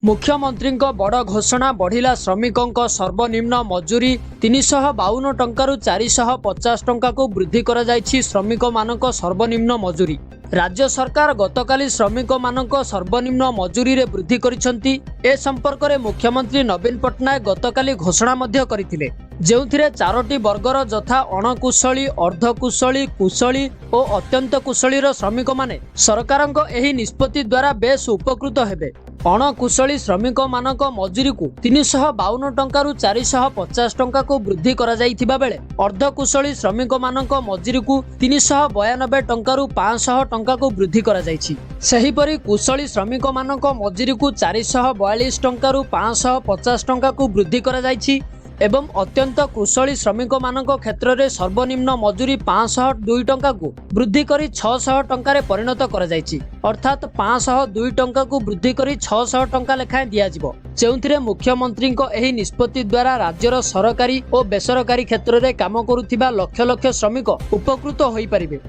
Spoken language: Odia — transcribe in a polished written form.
ମୁଖ୍ୟମନ୍ତ୍ରୀଙ୍କ ବଡ଼ ଘୋଷଣା, ବଢ଼ିଲା ଶ୍ରମିକଙ୍କ ସର୍ବନିମ୍ନ ମଜୁରୀ। 352 ଟଙ୍କାରୁ 450 ଟଙ୍କାକୁ ବୃଦ୍ଧି କରାଯାଇଛି ଶ୍ରମିକମାନଙ୍କ ସର୍ବନିମ୍ନ ମଜୁରୀ। ରାଜ୍ୟ ସରକାର ଗତକାଲି ଶ୍ରମିକମାନଙ୍କ ସର୍ବନିମ୍ନ ମଜୁରୀରେ ବୃଦ୍ଧି କରିଛନ୍ତି। ଏ ସମ୍ପର୍କରେ ମୁଖ୍ୟମନ୍ତ୍ରୀ ନବୀନ ପଟ୍ଟନାୟକ ଗତକାଲି ଘୋଷଣା ମଧ୍ୟ କରିଥିଲେ, ଯେଉଁଥିରେ ଚାରୋଟି ବର୍ଗର ଯଥା ଅଣକୁଶଳୀ, ଅର୍ଦ୍ଧକୁଶଳୀ, କୁଶଳୀ ଓ ଅତ୍ୟନ୍ତ କୁଶଳୀର ଶ୍ରମିକମାନେ ସରକାରଙ୍କ ଏହି ନିଷ୍ପତ୍ତି ଦ୍ୱାରା ବେଶ୍ ଉପକୃତ ହେବେ। ଅଣକୁଶଳୀ ଶ୍ରମିକମାନଙ୍କ ମଜୁରୀକୁ 352 ଟଙ୍କାରୁ 450 ଟଙ୍କାକୁ ବୃଦ୍ଧି କରାଯାଇଥିବା ବେଳେ ଅର୍ଦ୍ଧକୁଶଳୀ ଶ୍ରମିକମାନଙ୍କ ମଜୁରୀକୁ 392 ଟଙ୍କାରୁ 500 ଟଙ୍କାକୁ ବୃଦ୍ଧି କରାଯାଇଛି। ସେହିପରି କୁଶଳୀ ଶ୍ରମିକମାନଙ୍କ ମଜୁରୀକୁ 442 ଟଙ୍କାରୁ 550 ଟଙ୍କାକୁ ବୃଦ୍ଧି କରାଯାଇଛି ଏବଂ ଅତ୍ୟନ୍ତ କୁଶଳୀ ଶ୍ରମିକମାନଙ୍କ କ୍ଷେତ୍ରରେ ସର୍ବନିମ୍ନ ମଜୁରୀ 502 ଟଙ୍କାକୁ ବୃଦ୍ଧି କରି 600 ଟଙ୍କାରେ ପରିଣତ କରାଯାଇଛି। ଅର୍ଥାତ୍ 502 ଟଙ୍କାକୁ ବୃଦ୍ଧି କରି 600 ଟଙ୍କା ଲେଖାଏଁ ଦିଆଯିବ, ଯେଉଁଥିରେ ମୁଖ୍ୟମନ୍ତ୍ରୀଙ୍କ ଏହି ନିଷ୍ପତ୍ତି ଦ୍ୱାରା ରାଜ୍ୟର ସରକାରୀ ଓ ବେସରକାରୀ କ୍ଷେତ୍ରରେ କାମ କରୁଥିବା ଲକ୍ଷ ଲକ୍ଷ ଶ୍ରମିକ ଉପକୃତ ହୋଇପାରିବେ।